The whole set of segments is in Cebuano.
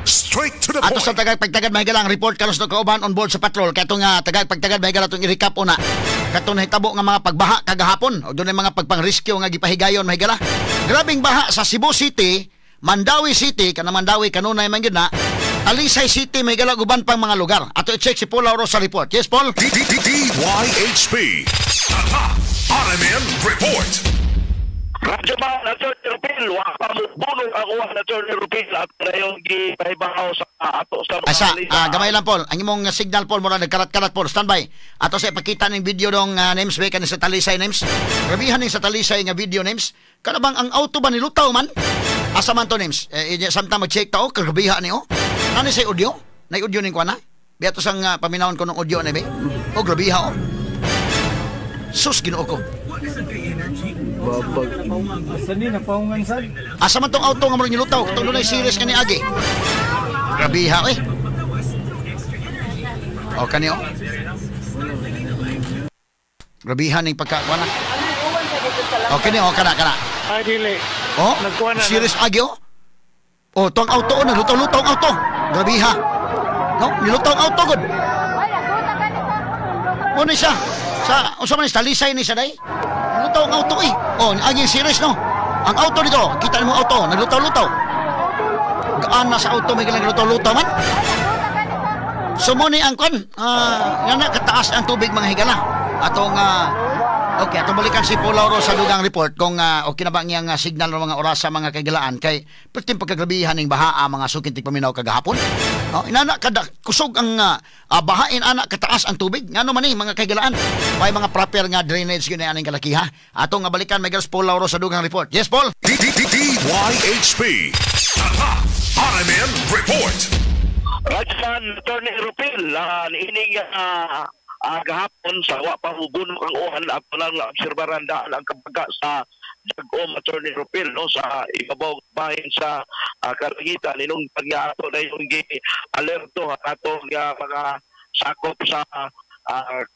Straight to the Ato sa point. Tagak Pagtagad, may ang report karon sa kauban on board sa patrol katong Tagak Pagtagad, may atong i-recap una katong nahitabo nga mga pagbaha kagahapon o dunay mga pagpang-rescue nga gipahigayon, mahigala. Grabing baha sa Cebu City, Mandaue City, kana Mandaue kanunay man gyud na, Talisay City, may uban pang mga lugar. Ato i-check si Paul Lauro sa report. Yes, Paul. D D D DYHP. Tatak RMN Report. Radyo ba, Attorney Rupil, wa pa mo bunong ang uwan, Attorney Rupil, at ngayon gipahibaw sa ato sa mga Asa, balita. Gamay lang, Paul. Ang imong signal, Paul, mura nagkarat-karat, Paul. Standby. Ato sa ipakita ning video dong names ba kani sa Talisay, names. Grabihan ning sa Talisay nga video, names. Kana bang ang auto ba nilutaw man? Asa man to, names? Eh, samtang mag-check ta oh, kagabiha ni oh. Ano sa audio? Nay audio ning kuana? Biyato sang paminawon ko ng audio na be. Oh, grabiha oh. Sus, Ginoo ko. Babag. Asa ni napaungan sad? Asa man tong auto nga murag nilutaw? Katong dunay series nga niagi. Grabiha eh. O kani oh. Grabihan ning pagka kuana. Okay ni oh, kana kana. Ay, dili. Oh, Nagkuha na. Series agi oh. Oh, tong auto oh, nalutaw-lutaw ang auto. Grabiha. No, nilutaw ang auto gud. Mo ni siya. Sa unsa man ni, Talisay ni siya day? Nilutaw ang auto eh. Oh, agi series no. Ang auto dito, kita nimo auto, naglutaw-lutaw. Gaan na sa auto may nagluto-luto man. So mo ni ang kwan, nga na kataas ang tubig, mga higala. Atong okay, atong balikan si Paul Lauro sa dugang report kung okay na ba ang iyang signal ng mga orasa, mga kagilaan, kay perting pagkagrabihan ning baha mga suking tigpaminaw kagahapon. No, inana kada kusog ang bahain ana kataas ang tubig. Ngano man ni, mga kagilaan? May mga proper nga drainage yun aning kalakiha. Atong nga balikan may Paul Lauro sa dugang report. Yes, Paul. D D D DYHP. Tatak RMN Report. Radyo, Attorney Rupil, niining gahapon sa wa pa mugunok ang uwan, ato lang naobserbaran daan ang kabaga sa Dagom, Attorney Rupil, no, sa ibabaw bahin sa kalangitan. Inong nga ato na yung gi alerto ang atong mga sakop sa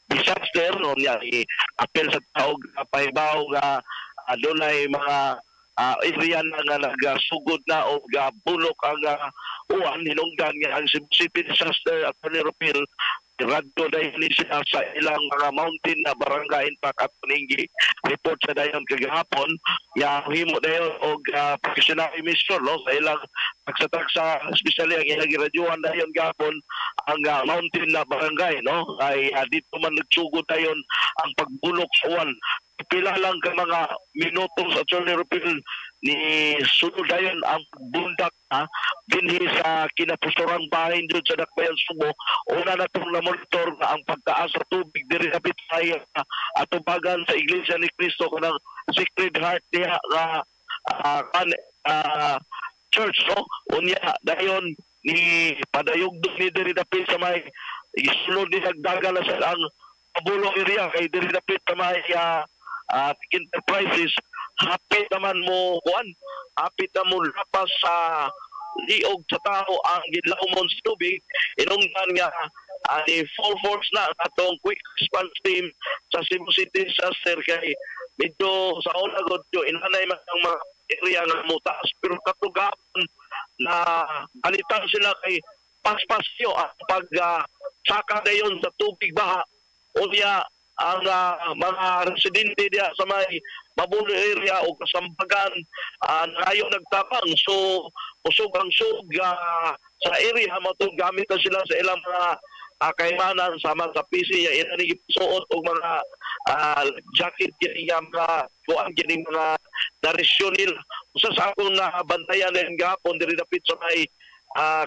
disaster, no, niya i-apel sa tao nga pahibaw nga adunay mga area na nga nagasugod na o gabulok ang uwan. Hinungdan nga ang Cebu City Disaster, Attorney Rupil, radyo dahil ni sila sa ilang mga mountain na barangay. In fact, at ninggi report sa dayon kagahapon ya himo dayon og precautionary measure, no, sa ilang tagsa-tagsa, especially ang ilang giradyohan dayon gahapon ang mountain na barangay, no, ay dito man nagsugod dayon ang pagbulok sa uwan. Pila lang ka mga minuto sa, Attorney Rupil, ni sunod dayon ang bundak ha, dinhi sa kinapusurang bahin dun sa Dakbayan Subo. Una na itong na-monitor na ang pagtaas sa tubig diri kapit sa atubagan sa Iglesia ni Cristo, kanang Sacred Heart diha nga church, no. Unya dayon ni padayog ni diri dapit sa may isulod ni nagdaga na sa ang Mabulo area kay diri dapit sa may enterprises. Hapit naman mo kuan, hapit na mo lapas sa liog sa tao ang gidlaumon sa tubig. Inungdan nga ni full force na ang atong quick response team sa Cebu City Disaster kay medyo sa una gud yo inanay man ang mga area nga mutaas, pero katugapon na alitan sila kay paspasyo ang pag saka dayon sa tubig baha. Unya ang mga residente diya sa may Mabulo area o kasambagan ngayon nagtabang, so usog ang sug sa area mo to. Gamit na sila sa ilang mga kaimanan sama sa PC ya ila ni gisuot og mga jacket kini nga mga kuan kini mga naresyon nila. Usa sa akong nabantayan din gahapon diri dapit sa may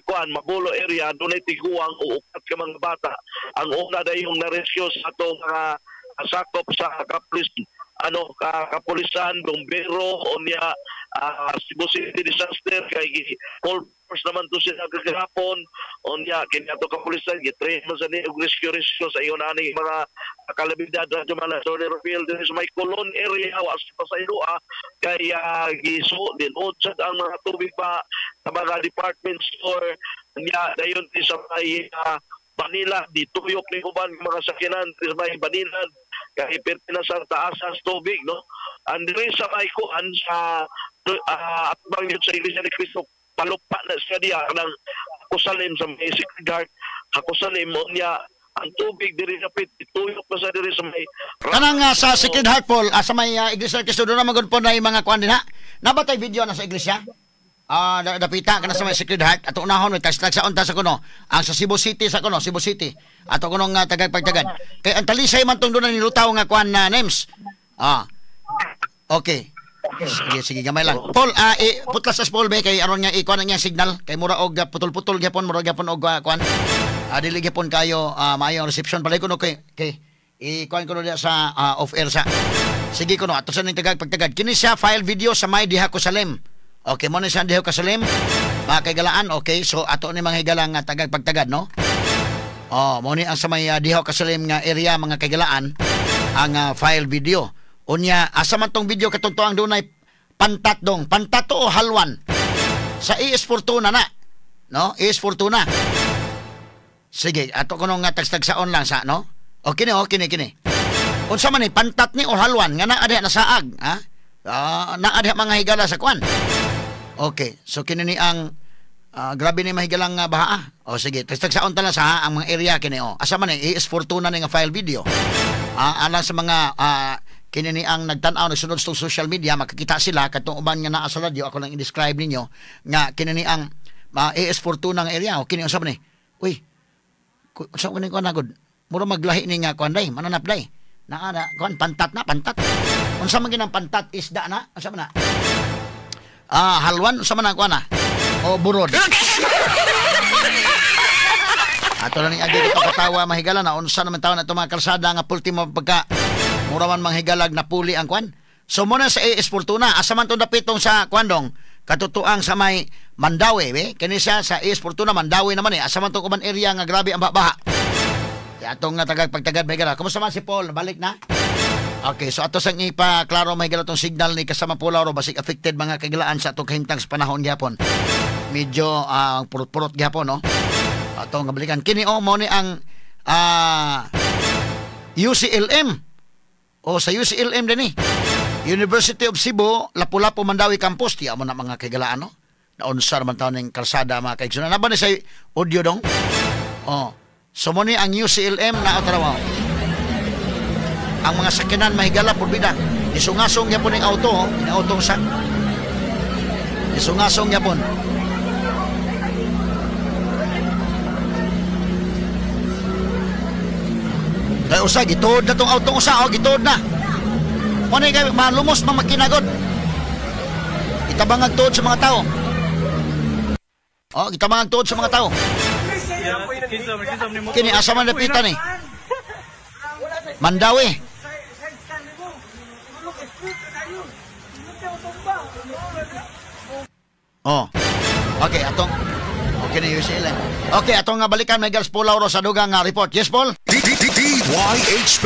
kuan Mabulo area, dunay tiguang o upat ka mga bata ang una dayong na-rescue sa atong mga sakop sa kapulis, ano ka kapulisan, bombero, unya Cebu City Disaster kay full force naman to sila kagahapon. Unya kini ato kapulisan gitrain man sa ni og rescue rescue sa iyon ani mga kalamidad. Radyo man, Attorney Rufil, diri sa may Colon area wa sa Pasayloa kay giso din sad ang mga tubig pa sa mga department store niya. Dayon di sa may Banilad, di tuyok ni uban mga sakyanan sa may Banilad kay perti na sa taas sa tubig, no. And diri sa may kuan sa atbang yun sa Iglesia ni Cristo. Palupa na siya diha ng Kusalim sa may Sacred Heart. Hakusalim mo niya ang tubig diri dapit ituyok na sa diri sa may kanang sa Sacred Heart, Paul, sa may Iglesia ng Cristo doon naman gud po na mga kuan din ha. Nabatay video na sa iglesia? Dapita kana sa may Sacred Heart ato unahon may tagsaon ta sa kuno ang sa Cebu City sa kuno Cebu City ato kuno nga tagag pagtagad kay ang Talisay man tong doon nilutaw nga kuan na names. Okay. Sige, gamay lang. Paul, putlas sa Paul be kay aron nga ikuan ang iyang signal kay mura og putol-putol gyapon, mura gyapon og kuan. Dili gyapon kayo maayo ang reception palay kuno kay ikuan kuno diya sa off air sa. Sige kuno ato sa ning tagag pagtagad. Kini siya file video sa may diha Kusalim. Okay, mo ni siya diha Kusalim. Mga kaigalaan, okay. So ato ni mga higala nga tagag pagtagad, no? Oh, mo ni ang sa may diha Kusalim nga area mga kaigalaan ang file video. Unya, asa man tong video katong tuang dunay pantat dong, pantato o halwan sa AS Fortuna na, no? AS Fortuna. Sige, ato kuno nga tagstagsaon lang sa, no? O kini, o kini kini. Unsa man ni pantat ni o halwan nga naa diha nasaag, ha? Naa diha mga higala sa kuan. Okay, so kini ni ang grabe ni mahigalang baha. O sige, tagstagsaon ta lang sa ha, ang mga area kini o. Asa man ni AS Fortuna ni nga file video. Alang sa mga kini ni ang nagtan-aw nagsunod sa social media makakita sila katong uban nga naa sa radyo ako lang i-describe ninyo nga kini ni ang AS Fortuna nga area o kini unsa man ni. Uy, unsa man ni kuan agud mura maglahi ni nga kuan day mananap day naa na kuan pantat na pantat unsa man ginang pantat isda na unsa man na halwan unsa man ang kuan na o burod. Ato lang ning agi katawa mahigala na unsa naman taon na itong mga kalsada nga pulti mo pagka mura man manghigalag na puli ang kwan. So muna sa AS Fortuna, asa man itong dapitong sa kwandong katutuang sa may Mandawi, eh? Kini siya sa AS Fortuna, Mandawi naman eh. Asa man itong uban area nga grabe ang baha. Kaya atong tagag pagtagad mahigala. Kumusta man si Paul? Balik na? Okay, so ato sang ipa-klaro mahigala itong signal ni kasama po Lauro basig affected mga kagilaan sa atong kahimtang sa panahon gyapon. Medyo purot-purot gyapon, no? Atong balikan. Kini o mo ni ang UCLM. O sa UCLM din eh. University of Cebu, Lapu-Lapu, Mandawi Campus. Tiya mo na mga kaigalaan, no? Naonsar man taon ng kalsada mga kaigsunan. Naba ni sa audio dong? O. So mo ni ang UCLM na otarawa. Ang mga sakinan mahigala purbida. Isungasong yapon ng auto, oh. Inautong sa. Isungasong yapon. Kaya usa, gituod na itong autong usa, oh, gituod na. Muna kayo, malumos mga makinagod. Itabang ang tuod sa mga tao. Oh, itabang ang tuod sa mga tao. Kini, asa man napitan eh. Mandawi. Oh. Okay, atong okay na UCLM. Okay, atong nga balikan may Gals Paul Lauro sa dugang report. Yes, Paul? DYHB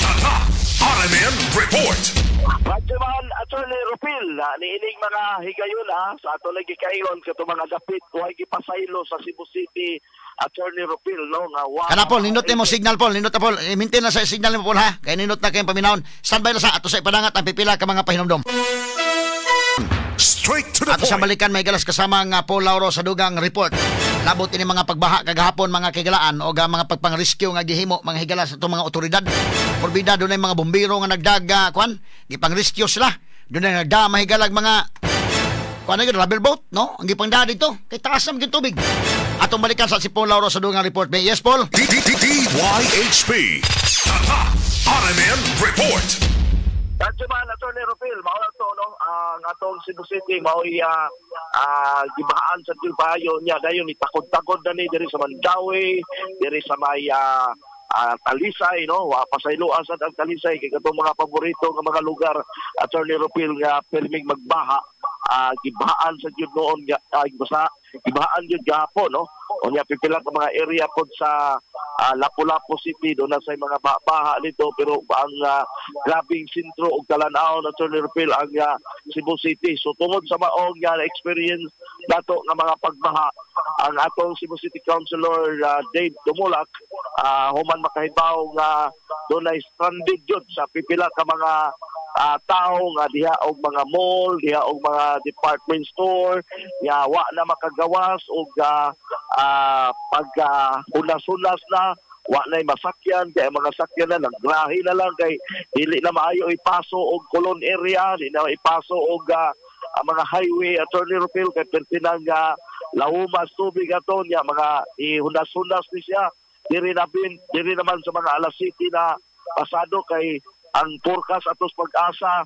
Tatak RMN Report. Radyoman Attorney Rupil, niining mga higayon sa ato lagi kaingon kato mga dapit way gipasaylo sa Cebu City Attorney Rupil, no nga wa. Kana Paul, nindot nimo signal Paul, nindot na Paul. Maintain na sa signal nimo Paul ha. Kay nindot na kayong paminawon. Standby na sa ato sa ipadangat ang pipila ka mga pahinomdom. Straight to the ato sa point. Balikan may galas kasama nga Paul Lauro sa dugang report. Labot ini mga pagbaha kagahapon mga kigalaan o mga pagpang-rescue nga gihimo mga higala sa itong mga otoridad. Porbida dunay mga bombero nga nagdaga kuan, gipang-rescue sila. Dunay nagda mahigalag mga kuan na rubber boat, no? Ang gipangda dito kay taas na maging tubig. Atong balikan sa si Paul Lauro sa dugang report. Yes, Paul. DYHB Tatak RMN Report. Radyoman Attorney Rupil, mao lang to no ang atong Cebu City mao'y gibahaan sa Dilbayo niya dayon itakod-takod na ni diri sa Mandawi, diri sa may Talisay, no, wa pasayloan sad ang Talisay kay katong mga paborito nga mga lugar Attorney Rupil nga perming magbaha, gibaan sa gyud noon basta gibaan gyud gahapon, no. Unya pipila ka mga area pod sa Lapu-Lapu City doon na sa mga baha nito pero ang grabing sentro og talan-awon Attorney Rupil ang Cebu City. So tungod sa maong experience nato nga mga pagbaha ang atong Cebu City Councilor Dave Tumulak human makahibaw nga dunay stranded gyud sa pipila ka mga tao nga diha og mga mall, diha og mga department store, nga wa na makagawas og pag hulas-hulas na, wa na masakyan kay ang mga sakyan na naggrahe na lang kay dili na maayo ipaso og Colon area, di na ipaso og ang mga highway, Attorney Rupil, kay pertinang lahumas tubig ato niya, mga ihunas-hunas ni siya diri na bin, diri naman sa mga alas city na pasado kay ang forecast atos Pag-asa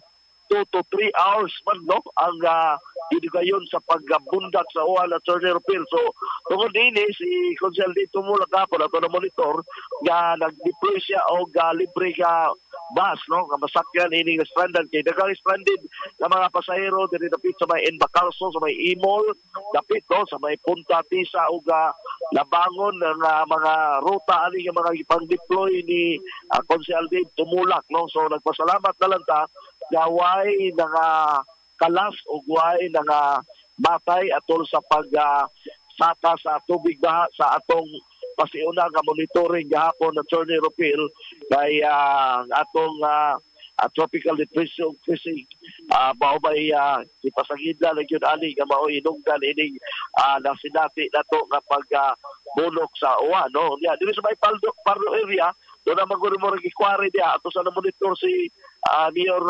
2 to 3 hours man, no, ang gidugayon sa pagbundak sa uwan, Attorney Rupil. So tungod dinhi, si Konsehal dito mo lang kapon ato na monitor nga nag-deploy siya og libre nga bus, no, nga masakyan ini nga stranded kay daghang stranded nga mga pasahero diri dapit sa may Enbacalso, sa may Imol, dapit, no, sa may Punta Tisa ug Labangon ng mga ruta ani nga mga gipang-deploy ni Konsehal Dave Tumulak, no. So nagpasalamat na lang ta nga way nga kalas ug way nga matay atol sa pag saka sa tubig baha sa atong pasiuna nga monitoring gahapon, Attorney Rupil, kay atong tropical depression Crising mao bay ipasangidla na gyud ani nga mao hinungdan ining nasinati nato nga pag bulok sa uwan, no. Nya diri sa may Pardo area do na maguro mo gikwari diha ato sa na-monitor si Mayor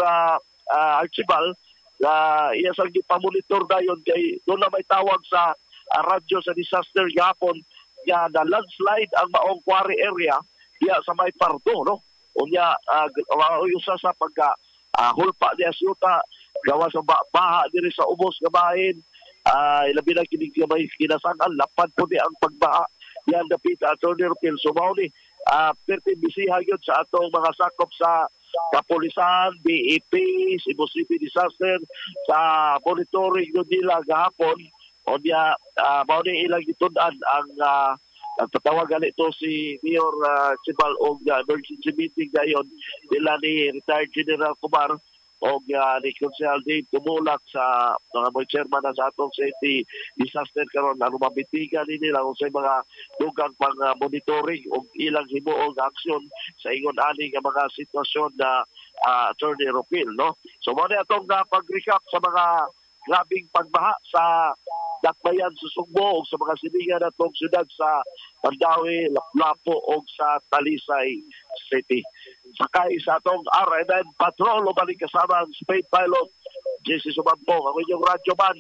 Archibald na iya sang gipamonitor dayon kay do na may tawag sa radyo sa disaster gahapon nga na landslide ang maong quarry area diya sa may Pardo, no. Unya usa sa pagka hulpa diya sa yuta gawa sa baha diri sa ubos nga bahin, ilabi na kini nga may kinasangan lapad po di ang pagbaha diyan dapit, Attorney Rupil. So mao ni perti bisiha gyud sa atong mga sakop sa kapulisan, BEP, Cebu City Disaster sa monitoring gyud nila gahapon. Unya mao ni ilang gitun-an ang nagpatawag ganito si Mayor Chibal og emergency meeting dayon nila ni retired General Kumar og ni Konsehal Dave Tumulak sa mga boy chairman na sa atong city disaster karon aron mabitigan ni nila kung sa mga dugang pang monitoring og ilang himuong aksyon sa ingon ani nga mga sitwasyon na Attorney Rupil, no. So mao ni atong pag-recap sa mga grabing pagbaha sa Dakbayan sa Sugbo ug sa mga silingan natong syudad sa Mandaue, Lapu-Lapu ug sa Talisay City. Sakay sa atong RMN Patrol o balik kasama ang Spade Pilot JC Sumampong. Ang inyong radyo man,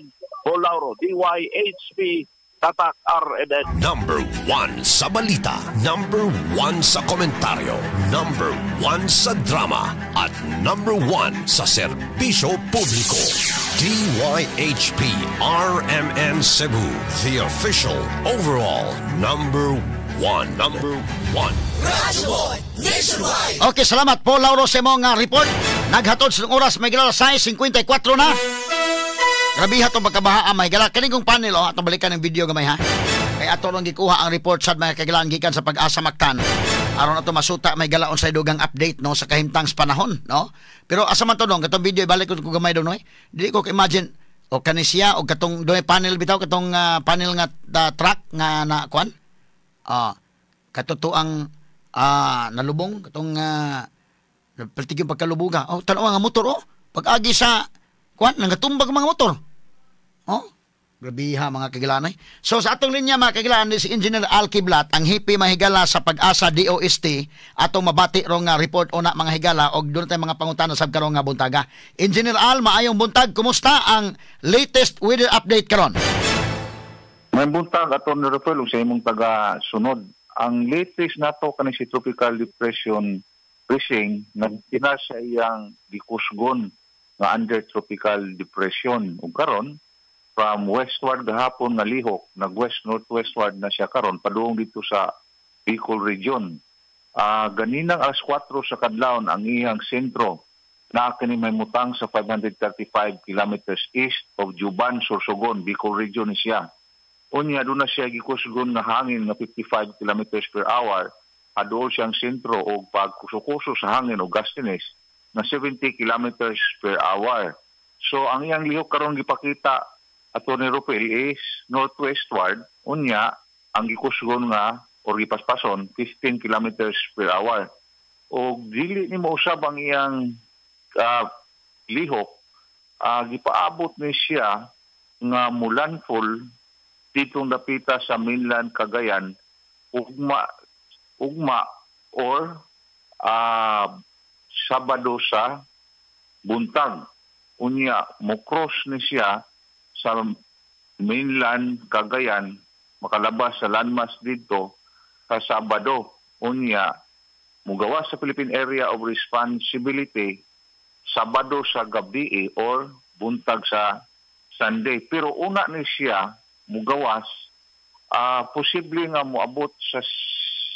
Paul Lauro, DYHP, Tatak RMN. Number 1 sa balita, number 1 sa komentaryo, number 1 sa drama, at number 1 sa serbisyo publiko. DYHP RMN Cebu, the official overall number 1. Number 1. Okay, salamat po Lauro sa imong report. Naghatod sa oras may gala 6:54 na. Grabe atong pagkabaha may gala kaning kong panel, oh, atong balikan ang video gamay ha. Kay ato rong gikuha ang report sad mga kagalaan gikan sa Pag-asa Mactan. Aron ato masuta may gala unsay dugang update, no, sa kahimtang sa panahon, no. Pero asa man to dong katong video, ibalik ko gamay dong, no. Eh. Dili ko imagine o kani siya o katong doy panel bitaw katong panel nga truck nga na kuan. Katotoang nalubong katong pertig yung pagkalubuga. Oh, tan-aw nga motor, oh. Pag-agi sa kuan nangatumbag ang mga motor. Oh, grabiha mga kagilanay. So sa atong linya mga kagilanay si Engineer Al Kiblat, ang hipi mahigala sa Pag-asa DOST, atong mabati rong nga report una mga higala og doon tayo mga pangutana sab karong nga buntaga. Engineer Al, maayong buntag. Kumusta ang latest weather update karon? May buntag, Atty. Rafael, ug sa imong taga sunod. Ang latest nato kani si Tropical Depression Crising nagtina sa iyang gikusgon nga under tropical depression ug karon from westward gahapon nga lihok nag west northwestward na siya karon padung dito sa Bicol region. Ganinang alas 4 sa kadlawon ang iyang sentro na kini may mutang sa 535 kilometers east of Juban, Sorsogon, Bicol region ni siya. Unya doon na siya gikusgon nga hangin nga 55 kilometers per hour aduol siyang sentro og pagkuso-kuso sa hangin o gustiness na 70 kilometers per hour. So ang iyang lihok karon gipakita, Atty. Rupel, is northwestward. Unya ang gikusgon nga or gipaspason 15 kilometers per hour. Og dili ni mousab ang iyang lihok, gipaabot ni siya nga mulandfall ditong dapita sa mainland Cagayan ugma ugma or Sabado sa buntag. Unya mo cross ni siya sa mainland Cagayan, makalabas sa landmass dito sa Sabado. Unya mugawas sa Philippine Area of Responsibility Sabado sa gabi or buntag sa Sunday. Pero una ni siya mugawas, posible nga moabot sa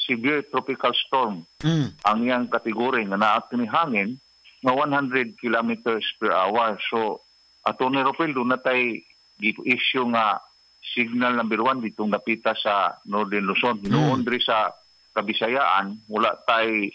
severe tropical storm ang iyang kategory nga naa kini hangin nga 100 kilometers per hour. So, Attorney Rupel, duna na tay issue nga signal number 1 ditong napita sa Northern Luzon. Hinuon diri sa Kabisayaan, wala tay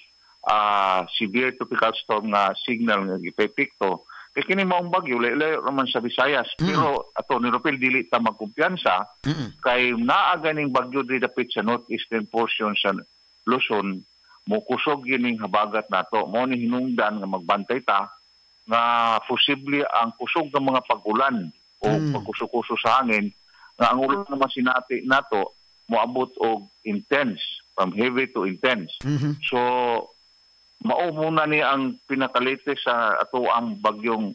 severe tropical storm nga signal nga gipepekto. Kay kini maong bagyo, layo raman sa Visayas. Pero, Attorney Rupel, dili ta magkumpiyansa kay naa ganing bagyo diri dapit sa northeastern portion sa Luzon, mokusog yining habagat nato. Mao ni hinungdan nga magbantay ta nga posible ang kusog ng mga pag-ulan o pagkuso-kuso sa hangin nga ang ulan naman sinati nato moabot og intense, from heavy to intense. So mao muna ni ang pinaka-latest sa ato ang bagyong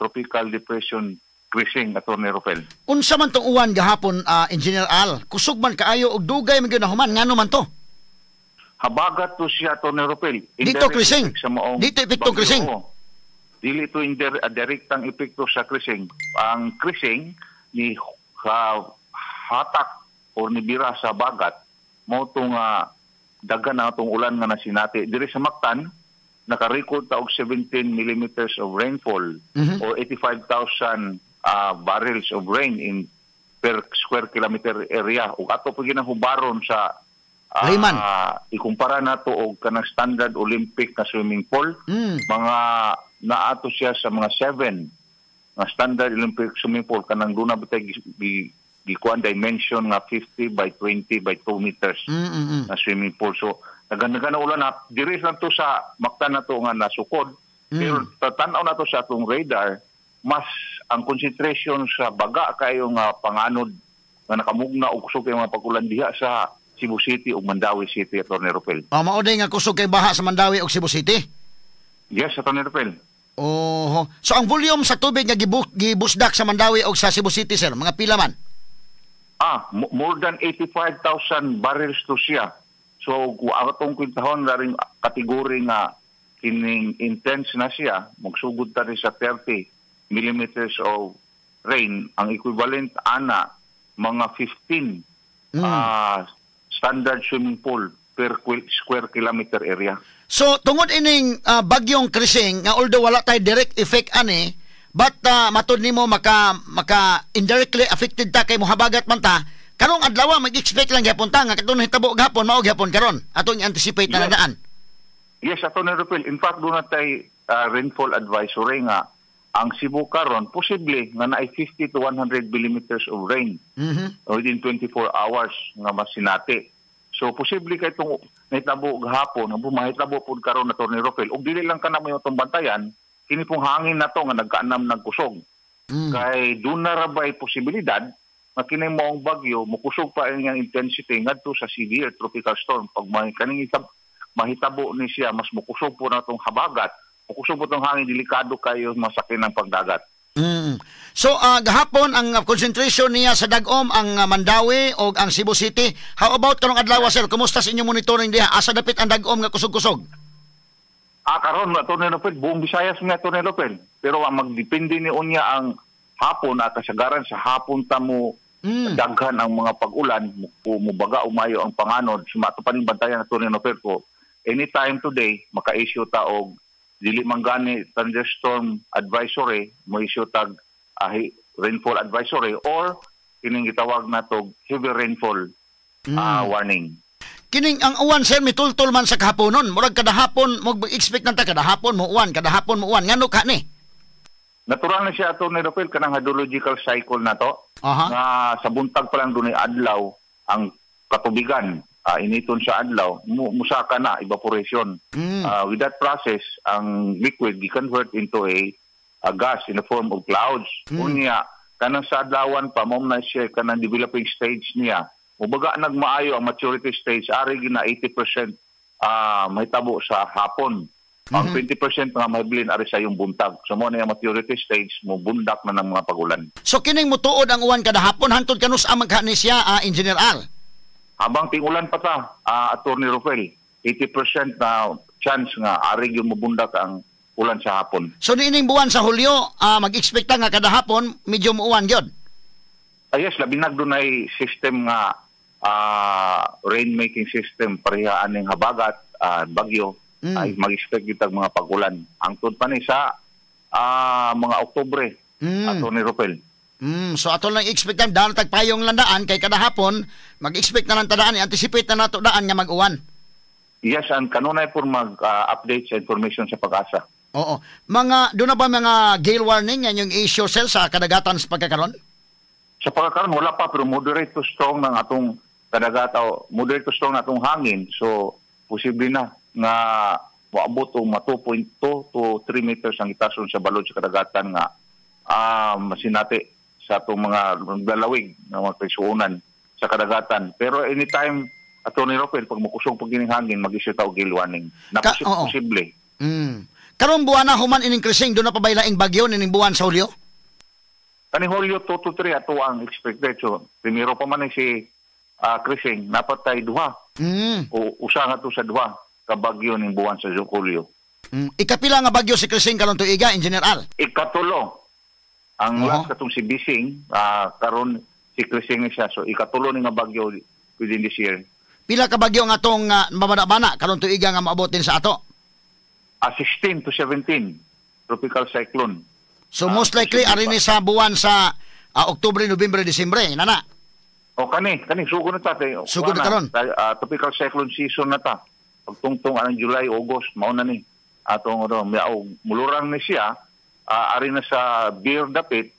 tropical depression Crising, Attorney Rufel. Unsa man tong uwan gahapon, Engineer Al? Kusog man kaayo og dugay man gyud nahuman, ngano man to? Habagat to siya, Attorney Rufel. Dito, Indirect Crising. effect sa maong Dito epekto, bagyo. Crising. Oo. Dili to direktang epekto sa Crising. Ang Crising ni hatak or ni bira sa bagat mao to nga daghan na atong ulan nga nasinati diri sa Mactan. Naka-record ta og 17 millimeters of rainfall or 85,000 barrels of rain in per square kilometer area ug ato pa ginahubaron sa Liman. Ikumpara nato og kanang standard Olympic na swimming pool, mga naato siya sa mga 7 nga standard Olympic swimming pool, kanang duna bitay gikuan dimension nga 50 by 20 by 2 meters na swimming pool. So daghan na ulan na diri lang to sa Mactan na to nga nasukod. Pero tatan-aw na to sa atong radar, mas ang concentration sa baga kayo nga panganod nga nakamugna og kusog kay mga pag-ulan diha sa Cebu City ug Mandaue City, Attorney Rufel. Oh, mao nga kusog kay baha sa Mandaue ug Cebu City. Yes, Attorney Rufel. Oho. So ang volume sa tubig nga gibusdak sa Mandaue ug sa Cebu City, sir, mga pila man? More than 85,000 barrels to siya. So, kung ang atong kwentahon na rin kategory nga kining intense na siya, magsugod ta rin sa 30 millimeters of rain, ang equivalent ana mga 15 standard swimming pool per square kilometer area. So tungod ining bagyong Crising nga although wala tay direct effect ani, but matud nimo maka maka indirectly affected ta kay mohabagat man ta karong adlaw, mag-expect lang gyapon ta nga katong nahitabo gahapon mao gyapon karon, atong i-anticipate na daan. Yes, Attorney Rufel. In fact, duna tay rainfall advisory nga ang Cebu karon posible nga naay 50 to 100 millimeters of rain within 24 hours nga masinati. So posible kay itong nahitabo gahapon, nga mahitabo pud karon na, Attorney Rufel. Ug dili lang kana mo itong bantayan, kini pong hangin na to nga nagkaanam nagkusog. Kay duna ra bay posibilidad nga kini maong bagyo mokusog pa ang iyang intensity ngadto sa severe tropical storm. Pag may kaning mahitabo ni siya, mas mokusog po na itong habagat, mokusog po itong hangin, delikado kayo masakit ng pagdagat. So gahapon ang concentration niya sa dagom ang Mandaue o ang Cebu City. How about karong adlaw, sir? Kumusta sa inyong monitoring diha? Asa dapit ang dagom nga kusog-kusog? Karon, Attorney Lopez, buong Visayas nga, Attorney Lopez. Pero ang magdepende ni unya ang hapon at kasagaran sa hapon ta mo daghan ang mga pag-ulan, mubaga umayo ang panganod. Sumato pa rin bantayan, Attorney Lopez ko. Anytime today, maka-issue ta og dili man gani thunderstorm advisory, mo issue tag rainfall advisory or kining gitawag nato heavy rainfall warning. Kining ang uwan, sir, mitultol man sa kahaponon. Murag kada hapon mo expect nanta kada hapon mo uwan, kada hapon mo uwan. Ngano ka ni? Natural na siya, Attorney Rafael, kanang hydrological cycle na to. Nga sa buntag pa lang dunay adlaw ang katubigan, initon sa adlaw, musaka na evaporation. With that process, ang liquid gi-convert into a gas in the form of clouds. Unya kanang sa adlawan pa, mao na siya kanang developing stage niya. Mubaga nagmaayo ang maturity stage, ari gina 80% mahitabo sa hapon. Ang 20% nga mahibilin ari sa iyong buntag. So mo na yung maturity stage, mo bundak na ng mga pagulan. So kining mutuod ang uwan kada hapon, hantod kanus ang magka ni siya, Engineer Al? Habang tingulan pa ta, Attorney Rufel, 80% na chance nga ari yung mubundak ang ulan sa hapon. So niining buwan sa Hulyo, mag-expect nga kada hapon medyo muuwan gyud. Ah, yes, labi na dunay system nga rain-making system pareha aning habagat, bagyo, ay mag-expect kitag mga pagulan. Angtod pa ni sa mga Oktubre, Attorney Rufel. So ato lang expect ang daan tag payong landaan kay kada hapon mag-expect na lang tadaan, i-anticipate na nato daan nga mag-uwan. Yes, and kanunay po mag-update sa information sa PAGASA. Oo. Mga doon na ba mga gale warning yan yung issue cell sa kadagatan sa pagkakaron? Sa pagkakaroon, wala pa, pero moderate to strong ng atong kadagat, o moderate to strong na atong hangin. So, posible na nga moabot og mga 2.2 to 3 meters ang itason sa balod sa kadagatan nga masinati sa atong mga lalawig nga mga kaigsuonan sa kadagatan. Pero anytime, Attorney Rufel, pag mukusog pag gining hangin, mag-issue ta og gale warning. Na posible. Karong buwan na human ining Crising, doon na pa laing bagyo nining buwan sa Hulyo? Kani Hulyo 2 to 3 ato ang expected. So, primero pa man ni si Crising, napatay duha. O usa nga to sa duha ka bagyo ning buwan sa Hulyo. Ikapila nga bagyo si Crising karon tuiga, Engineer Al? Ikatulo. Ang last katong si Bising, karon si Crising ni siya. So ikatulo ni nga bagyo within this year. Pila ka bagyo nga atong mabana-bana karon tuiga nga maabot din sa ato? 16 to 17 tropical cyclone. So most likely posible ari ni pa. Sa buwan sa Oktubre, Nobyembre, Disyembre, nana. O kani sugod na ta kay Sugod na kuha karon. Tropical cyclone season na ta. Pagtungtong ang July, August, mao na ni. Atong ano, mulurang ni siya, ari na sa beer dapit,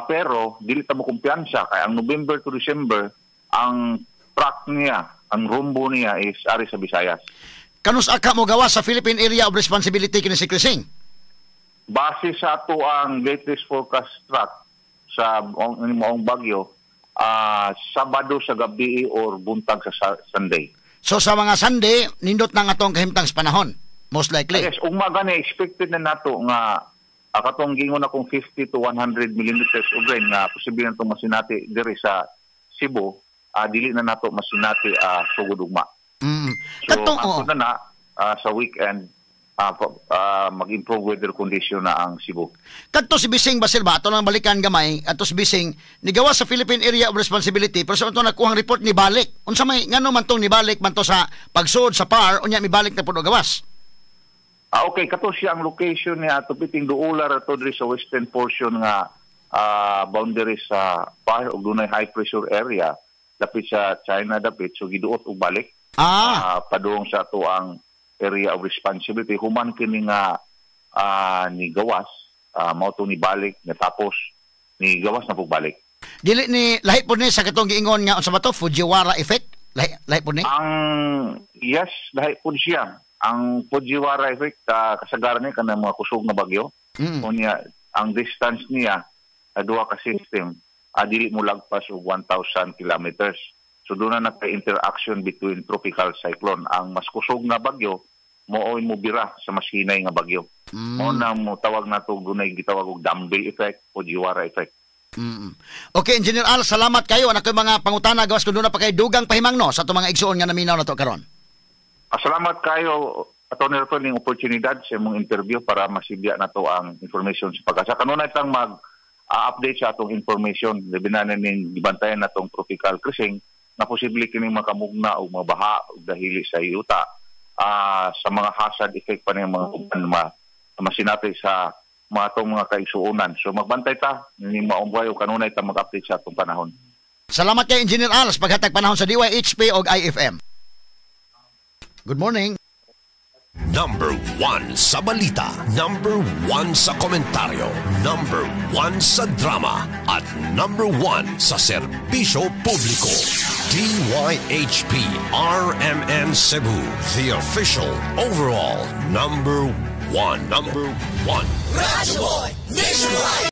pero dili ta mo kumpiyansa kay ang November to December ang track niya, ang rumbo niya is ari sa Visayas. Kanus aka mo gawa sa Philippine Area of Responsibility kini si Crising? Base sa ato ang latest forecast track sa maong bagyo, Sabado sa gabi or buntag sa Sunday. So sa mga Sunday, nindot na nga atong kahimtang sa panahon. Most likely. Yes, ugma gani expected na nato nga katong gingon akong 50 to 100 millimeters of rain nga posible na itong masinati diri sa Cebu, dili na nato masinati sugod ugma. So, Katong, oo. hangtod na na sa weekend mag-improve weather condition na ang Cebu. Kadto si Bising Basil ba, ato lang balikan gamay, ato si Bising, nigawa sa Philippine Area of Responsibility, pero sa ato nakuhang report ni balik. Unsa may ngano man tong nibalik man to sa pagsuod sa PAR, unya mibalik na pud og gawas? Okay, kato siya ang location niya ato piting duolar ato diri sa western portion nga boundary sa PAR ug dunay high pressure area dapit sa China dapit, so giduot og balik padung sa ato ang area of responsibility. Human kini nga ni gawas, mao to ni balik, natapos ni gawas na pug balik. Dili ni lahi pud ni sa katong giingon nga unsa ba to, Fujiwara effect? Lahi lahi pud ni? Ang yes, lahi pud siya. Ang Fujiwara effect, kasagaran ni kanang mga kusog nga bagyo. Unya ang distance niya sa duha ka system, dili mo lagpas og 1,000 kilometers. So doon na nagka-interaction between tropical cyclone. Ang mas kusog nga bagyo mooy mobira sa mas hinay nga bagyo. Mao na mo tawag nato dunay gitawag og dumbbell effect, Fujiwara effect. Okay, Engineer Al, salamat kayo. Ana koy mga pangutana gawas kung doon na pa kay dugang pahimangno sa atong mga igsuon nga naminaw na to karon. Salamat kayo, Atty. Rafael, ning oportunidad sa imong interview para masibya nato ang information sa PAGASA. Kanunay tang mag update sa atong information, labi na ning gibantayan natong tropical Crising na posible kining makamugna og mabaha og dahili sa yuta, sa mga hazard effect pa ning mga uban masinati sa mga atong mga kaigsuonan. So magbantay ta ning maong buhay ug kanunay ta mag-update sa atong panahon. Salamat kay Engineer Al sa paghatag panahon sa DYHP og IFM. Good morning. Number 1 sa balita, number 1 sa komentaryo, number 1 sa drama, at number 1 sa serbisyo publiko. DYHP RMN Cebu, the official overall number 1. 1. Number 1. Radyo Nationwide.